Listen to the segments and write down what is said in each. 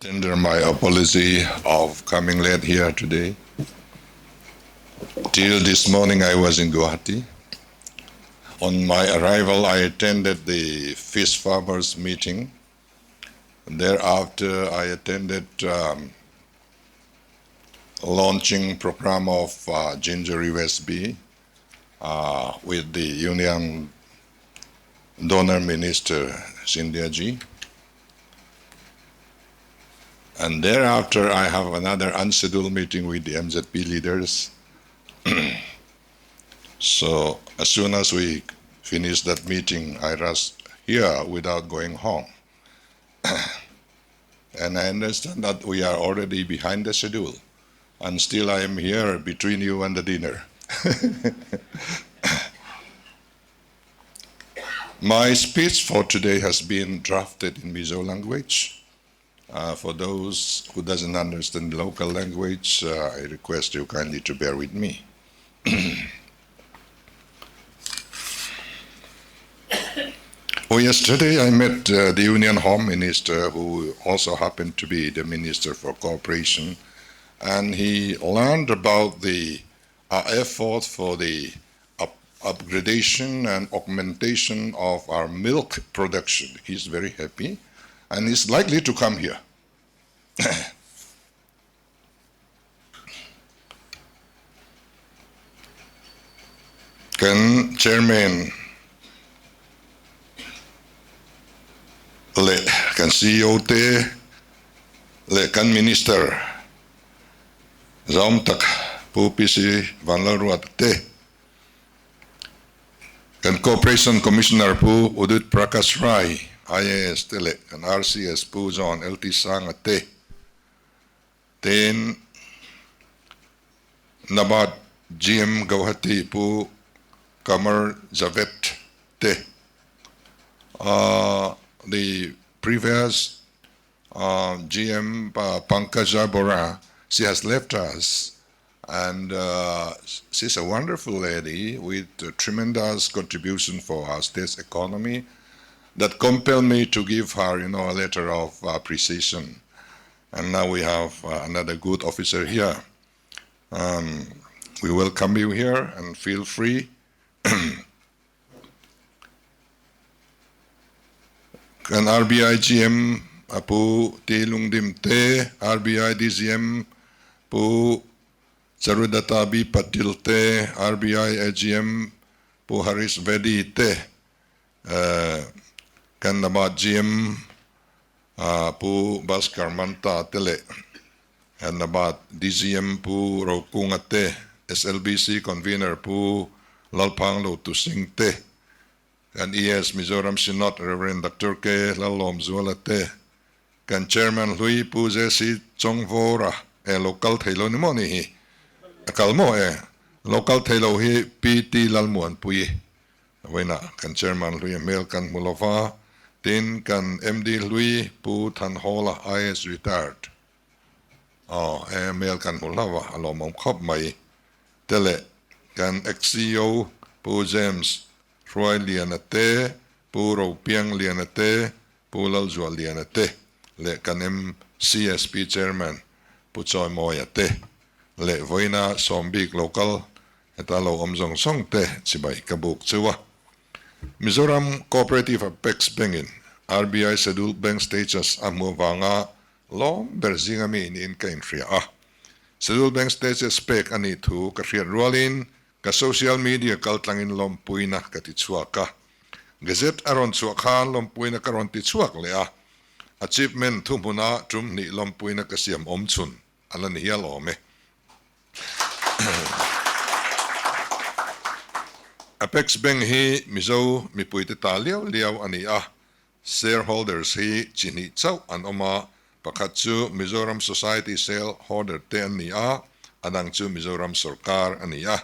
Tender my apology of coming late here today. Till this morning I was in Guwahati. On my arrival, I attended the fish farmers meeting. Thereafter, I attended launching program of Ginger USB with the Union Donor Minister Scindia ji. And thereafter, I have another unscheduled meeting with the MZP leaders. So as soon as we finish that meeting, I rush here without going home. And I understand that we are already behind the schedule, and still I am here between you and the dinner. My speech for today has been drafted in Mizo language. For those who doesn't understand local language, I request you kindly to bear with me. Well, yesterday I met the Union Home Minister, who also happened to be the Minister for Cooperation, and he learned about the effort for the upgradation and augmentation of our milk production. He's very happy, and he's likely to come here. Kan Chairman leh kan CEO te leh kan Minister Zawm tak Pu PC Vanlalruat te, kan Cooperation Commissioner Pu Udit Prakash Rai, IAS te leh kan RCS Pu John LT Sanga te, Tin NABARD GM Gauhati Pu Qamar Javed te, the previous GM Pankaja Bora, she has left us, and she's a wonderful lady with a tremendous contribution for our state's economy that compelled me to give her, you know, a letter of appreciation. And now we have another good officer here. We welcome you here and feel free. Kan RBI GM Pu T Lungdim te, RBI DGM Pu Charudatta B Patil te, RBI AGM Pu Harish Vedi te, kan NABARD GM Pu Bhaskar Manta te leh NABARD DGM Pu Rokunga te, SLBC Convener Pu Lalphang Lo Tu Singh te, kan ES Mizoram Synod Rev. Doctor K Lalawmzuala te, kan Chairman Hlui Pu JC Chawngvawra e lo kal thei lo ni maw ni hi? A kal maw e? Lo kal thei lo hi PT Lalmuanpui Vawiinah kan Chairman hlui a hmel kan hmu lova, tin kan MD hlui Pu Thanhawla IAS Retired aw e hmel kan hmu hlauh a, a lawmawm khawp mai te leh kan ex-CEO Pu James Hruai Liana te, Pu Ropiang Liana te, Pu Lalzual Liana te leh kan MCSP Chairman Pu Chawimawia te leh vawiina Sawmbik Local Heta lo awm zawng zawng te chibai ka buk cheu a. Mizoram Cooperative Apex Bank-in RBI Scheduled Bank Status a hmuh avanga lawm ber zinga mi niin ka inhria a. Scheduled Bank Status pek a nih thu ka hriat rualin ka social media kaltlangin lawmpuina ka ti chhuak a. Gazette a rawn chhuah khan lawmpuina ka rawn ti chhuak leh a. Achievement thuhmuna tum hnih lawmpuina ka siam awm chhun a la ni hial awm e. Apex Bank hi Mizo mipuite ta liau liau a ni a, shareholders hi chi hnih chauh an awm a, pakhat chu Mizoram Society shareholder te an ni a, a dang chu Mizoram sawrkar a ni a.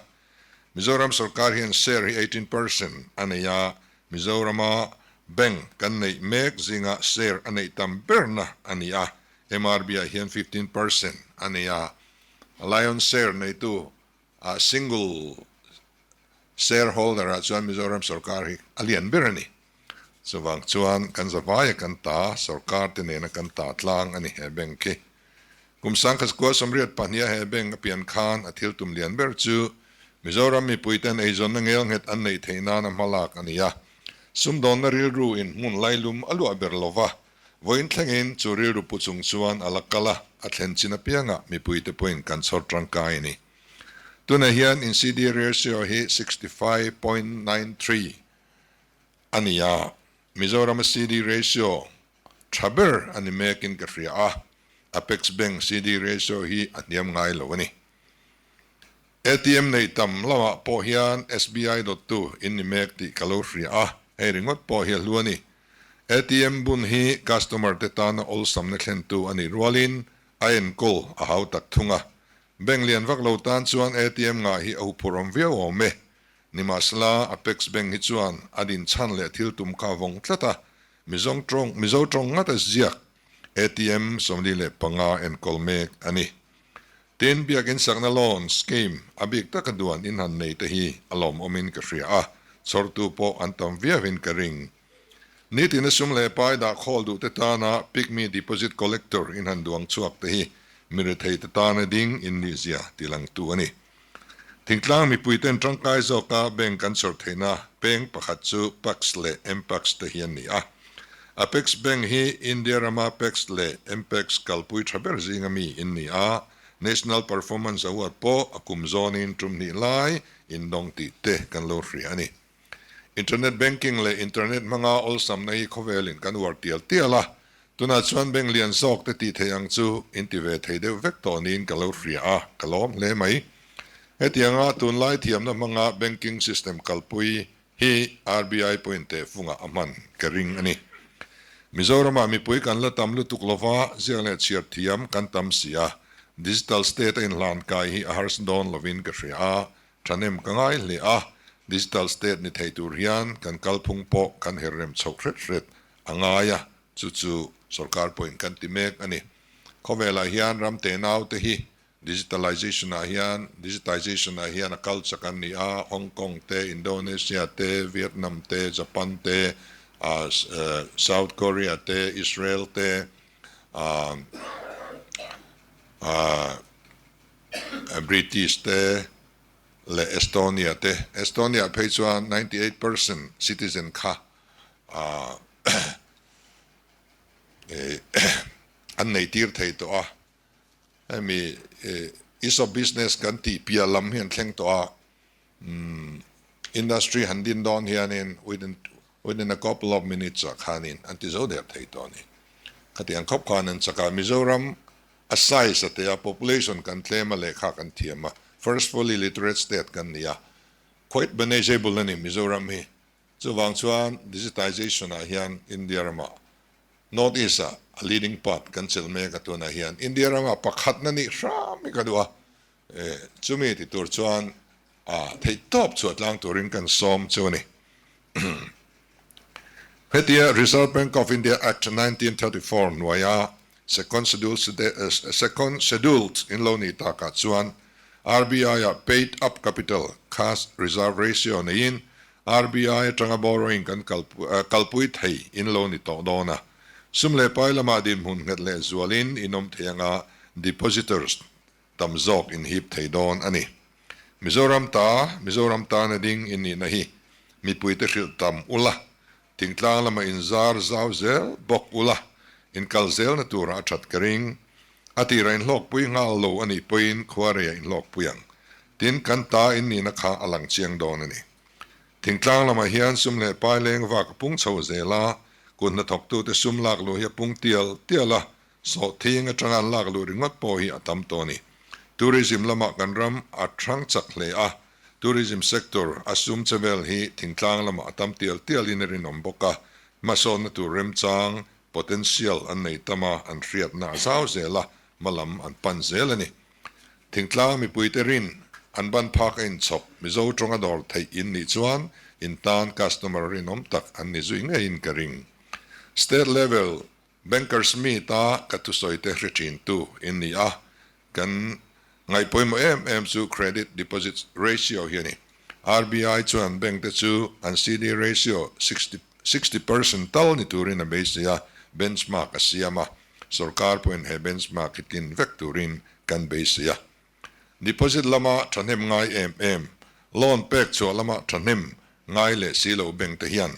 Mizoram sawrkar hian share hi 18% a nei a, Mizorama bank kan neih mek zinga share a neih tam berna a ni a, MRB ah hian 15% a nei a, Lion share neitu ah single shareholder ah chuan Mizoram sawrkar hi a lian ber a ni. Chuvang chuan kan zavaia kan ta, sorkar te nena kan ta tlang a ni he bank hi. Kum 1982 he bank a pian khan a thil tum lian ber chu Mizoram mipuiten eizawnna ngelnghet an neih theih nana hmalak a ni a. Sumdawnna rilru in hmun lailum a luah ber lova, vawiin thlengin chu rilru pu chung chuan a la kal a, a thlen chin apiangah mipuite pawhin kan chhawr tangkai a ni. Tunah hian in CD ratio hi 65.93 a ni a, Mizorama CD ratio tha ber a ni mekin ka hria a, Apex Bank CD ratio hi a hniam ngai lo a ni. ATM nei tam lamah pawh hian SBI dawttu in ni mek tih ka lo hria a, hei ringawt pawh hi a hlu a ni. ATM bun hi customer te tana awlsamna thlentu a nih rualin a enkawl a hau tak thung a. Bank lian vak lo tan chuan ATM ngah hi a huphurh awm viau awm e. Nimahsela, Apex Bank hi chuan a din chhan leh thil tum kha a vawng tlat a, Mizawng tawng, Mizo tawng ngat a ziak ATM 45 enkawl mek a ni. Tin, biakin sakna loan scheme a bik taka duan in han nei te hi a lawmawmin ka hria a, chhawrtu pawh an tam viauin ka ring. Nitina sum leh pai dah khawl duh te tana Pygmy Deposit Collector in han duang chhuak te hi mi rethei te tana ding in nihzia tilangtu a ni. Thingtlang mipuiten tangkai zawka bank an chhawr theihna peng pakhat chu PACS leh MPACS te hi an ni a. Apex Bank hi India rama PACS leh MPACS kalpui tha ber zinga mi in ni a, National Performance Award pawh a kum zawnin tum hnih lai indawng tih te kan lo hria a ni. Internet banking leh internet hmanga awlsamna hi khawvelin kan uar tial tial a, tunah chuan bank lian zawk te tih theih ang chu in ti ve thei deuh vek tawh niin ka lo hria a, ka lawm hle mai. Hetianga tunlai thiamna hmanga banking system kalpui hi RBI pawhin tehfungah a hman ka ring a ni. Mizoramah mipui kan la tam lutuk lova, ziak leh chhiar thiam kan tam si a, digital state a inhlan kai hi a harsa dawn lovin ka hria a, Thahnem ka ngai hle a, digital state ni thei tur hian kan kalphung pawh kan her rem chhoh hret hret a ngai a, chu chu sorkar pawhin kan ti mek a ni. Khawvelah hian ram tenau te hi digitalization ah hian digitization ah hian a kal chak an ni a, Hong Kong te, Indonesia te, Vietnam te, Japan te, South Korea te, Israel te, British te leh Estonia te, Estonia phei chuan 98% citizen kha an nei tir thei tawh a, hemi ease of business kan tih piah lam hi an thleng tawh a, industry han din dawn hianin within within a couple of minutes ah khanin an ti zo der thei tawh a ni. Khatiang khawp khan an chak a, Mizoram A size a te a, population kan tlem a, lehkha kan thiam a, first fully literate state kan ni a, quite manageable a ni Mizoram hi. Chuvang chuan digitization ah hian India ramah North East ah a leading part kan chelh mek a tunah hian India ramah pakhatna nih hram hi ka duh a, chumi ti tur chuan a theihtawp chhuah tlang turin kan sawm chu a ni. Hetia Reserve Bank of India Act 1934 hnuaia Second Schedule Second Scheduled in lo nih takah chuan RBI-ah paid up capital cash reserve ratio neiin RBI atanga borrowing kan kalpui thei in lo ni tawh dawn a. Sum leh pai lamah dinhmun nghet leh zualin in awm thei anga depositors tam zawk inhip thei dawn a ni. Mizoram ta, Mizoram tana ding in nihna hi mipuite hrilh tam ula, thingtlang lama inzar zau zel bawk ula, inkal zelna turah a that ka ring. A tira inhlawkpui nghal lo a nih pawhin khuareia inhlawkpui ang. Tin, kan ta in nihna kha a lang chiang dawn a ni. Thingtlang lamah hian sum leh pai leng vak a pung chho zel a, kut hnathawktute sum lak luh hi a pung tial tial a, Sawhthing atanga an lak luh ringawt pawh hi a tam tawh a ni. Tourism lamah kan ram a hrang chak hle a, tourism sector a sum che vel hi thingtlang lamah a tam tial tialin a rinawm bawk a, hmasawnna tur remchang, potential, an nei tam a, an hriatna a zau zel a, hma lam an pan zel a ni. Thingtlang mipuite rin an ban phak a inchhawp Mizo tawnga dawr theih in nih chuan in tan customer rinawm tak an ni zui ngeiin ka ring. State level Bankers Meet a ka thusawi te hre thin tu in ni a, kan ngaihpawimawh em em chu Credit Deposit Ratio hi a ni. RBI chuan bank te chu an CD ratio 60% tal ni turin a beisei a, benchmark a siam a, sorkar pawhin he benchmark hi tlin vek turin kan beisei a. Deposit lama thahnem ngai em em, loan pek chhuah lama thahnem ngai leh si lo bank te hian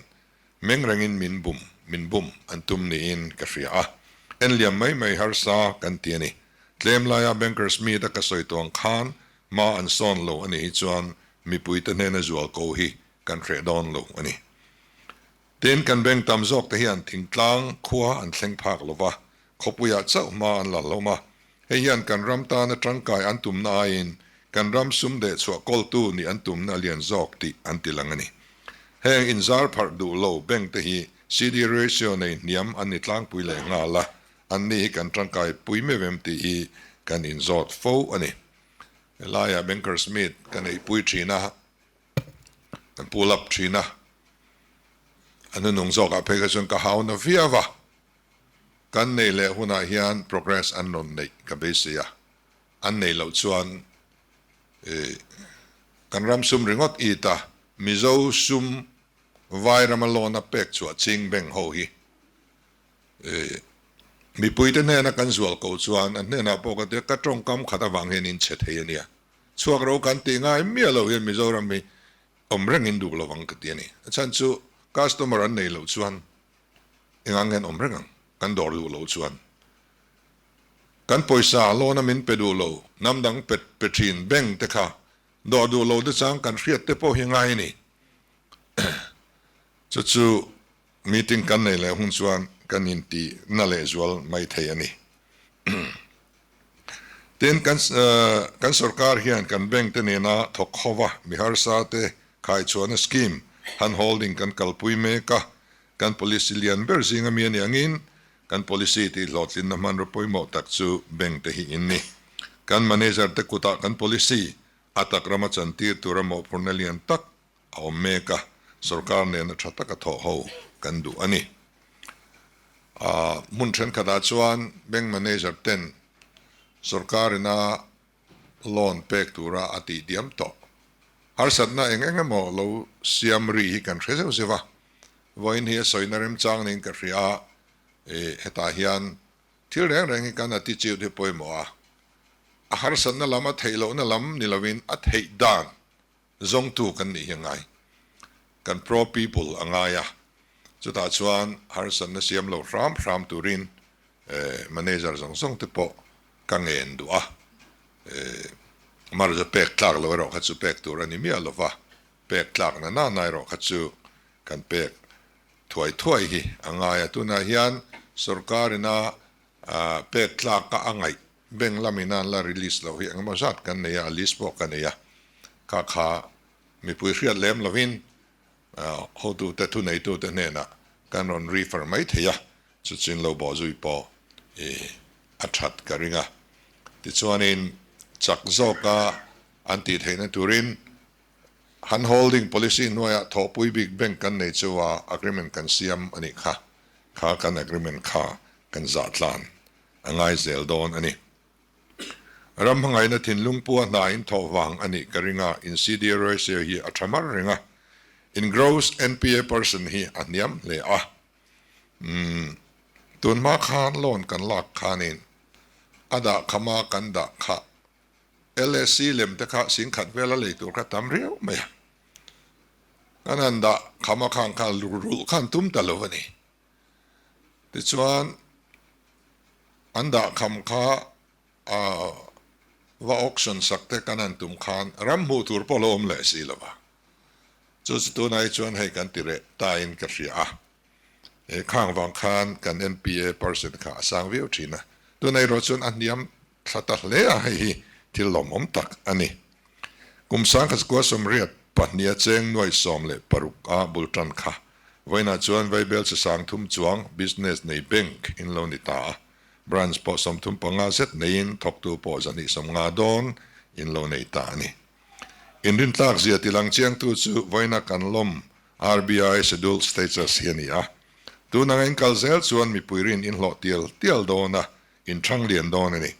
meng rengin min bum, min bum an tum niin ka hria a. En liam mai mai harsa kan ti a ni. Tlem laia bankers meet a ka sawi tuang khan hma an sawn lo a nih hi chuan mipuite hnena zual ko hi kan hreh dawn lo a ni. Tin, kan bank tam zawk te hian thingtlang khua an thleng phak lo va, khawpuiah chauh hma an la hlawm a. Hei hian kan ram tana tangkai an tumna aiin kan ram sum deh chhuah kawltu nih an tumna a lian zawk tih an ti lang a ni. Heng inzar pharh duh lo bank te hi CD ratio nei hniam an ni tlangpui leh nghal a, anni hi kan tangkai pui meuh em tih hi kan inzawt fo a ni. Helaiah Bankers Meet ka neihpui thin a. Kan pull up thin a, a hnunung zawkah phei kha chuan ka hau na viau a, kan nei leh hunah hian progress an rawn neih ka beisei a, an neih loh chuan ih kan ram sum ringawt it a, Mizo sum vai rama loan a pek chhuah ching bank ho hi ih mipuite hnena kan zual ko chuan an hnenah pawh ka tia ka tawngkam khat avang hian in chhe thei a nia. Chhuak ro kan tih ngai miah lo hian Mizoram hi awm reng in duh lo ang ka ti a ni. A chhan chu customer an nei loh chuan engang nge an awm reng ang, kan dawr duh loh chuan. Kan pawisa loan a min pe duh lo, hnam dang pe pe thin bank te kha dawr duh lo te chang kan hriat te pawh hi ngai a ni. Chu chu meeting kan nei leh hun chuan kan inti na leh zual mai thei a ni. Tin, kan kan sorkar hian kan bank te nena thawk ho va, mi harsa te khaichhuahna scheme, hand holding kan kalpui mek a, kan policy lian ber zinga mi a nih angin kan policy tih hlawhtlinna hmanraw pawimawh tak chu bank te hi in ni. Kan manager te kutah kan policy a tak rama chantir tura mawhphurhna lian tak a awm mek a, sorkar nena tha taka thawh ho kan duh a ni. Hmun thenkhatah chuan bank manager ten sorkar ina loan pek tura a tih diam tawh. Harsatna eng eng emaw lo siam ri hi kan hre zeuh zeuh a, vawiin hi a sawina remchang niin ka hria a, hetah hian thil reng reng hi kan attitude hi pawimawh a, a harsatna lam a theih lohna lam ni lovin a theih dan Zawngtu kan nih hi a ngai. Kan pro people a ngai a, chutah chuan harsatna siam lo hram hram turin manager zawng zawng te pawh ka ngen duh a, marja pek tlak lo erawh kha chu pek tur a ni miah lo va, pek tlak na na erawh kha chu kan pek thuai thuai hi a ngai a. Tunah hian sorkar ina pek tlak a a ngaih Bank lamin an la release loh hi engemaw zat kan nei a, a list pawh ka nei a, kha kha mipui hriat lem lovin hotute thuneitute hnenah kan rawn refer mai thei a, chu chin lo bawh zui pawh i a that ka ring a. Tichuanin chak zawka an tih theihna turin Han holding policy hnuaiah thawhpui bik bank kan nei chu a agreement kan siam a nih kha, kha kan agreement kha kan zah tlan a ngai zel dawn a ni. Ram hmangaihna thinlung pua hna in thawh vang a nih ka ring a, in CD ratio hi a tha mar reng a, in gross NPA percent hi a hniam hle a. Umm, tun hma khan loan kan lak khanin a dah khama kan dah kha LSC lem te kha singkhat vela lei tur kha tam riau mai a, kan han dah khama khang khan rulh khan tum ta lo a ni. Tichuan, an dah kham kha va auction sak te kan han tum khan ram hmuh tur pawh lo awm leh si lo va. Chu chu tunah hi chuan hei kan ti reh ta in ka hria a. He khang vang khan kan NPA percent kha a sang viau thin a. Tunah erawh chuan a hniam thla ta hle a, hei hi thil lawmawm tak a ni. Kum sangkhat 28 pahniha cheng nuai 16 a bul tan kha vawiinah chuan Vaibel chi 3000 chuang business nei bank in lo ni ta a, branch pawh 35 zet neiin thawktu pawh 250 dawn in lo nei ta a ni. Inrintlak zia tilang chiangtu chu vawiina kan lawm RBI scheduled status hi a ni a, tun anga in kal zel chuan mipui rin inhlawh tial tial dawn a In thang lian dawn a ni.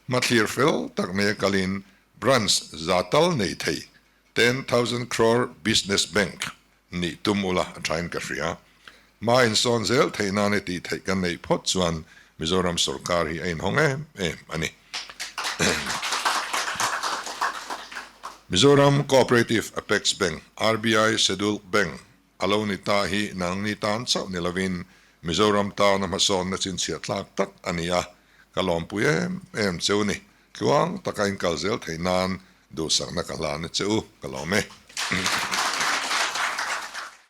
Hmathlir fel tak nei a kalin branch za tal nei thei 10,000 crore business bank nih tum ula a thain ka hria. Hma insawn zel theih nan i tih theih kan neih phawt chuan Mizoram sorkar hi a inhawng em em a ni. Mizoram Cooperative Apex Bank, RBI Scheduled Bank, a lo ni ta hi nangni tan chauh ni lovin Mizoram tana hmasawnna chinchhiah tlak tak a ni a, ka lawmpui em em cheu ni. Tluang taka inkal zel theih nan duhsakna ka hlan a che u, ka lawm e.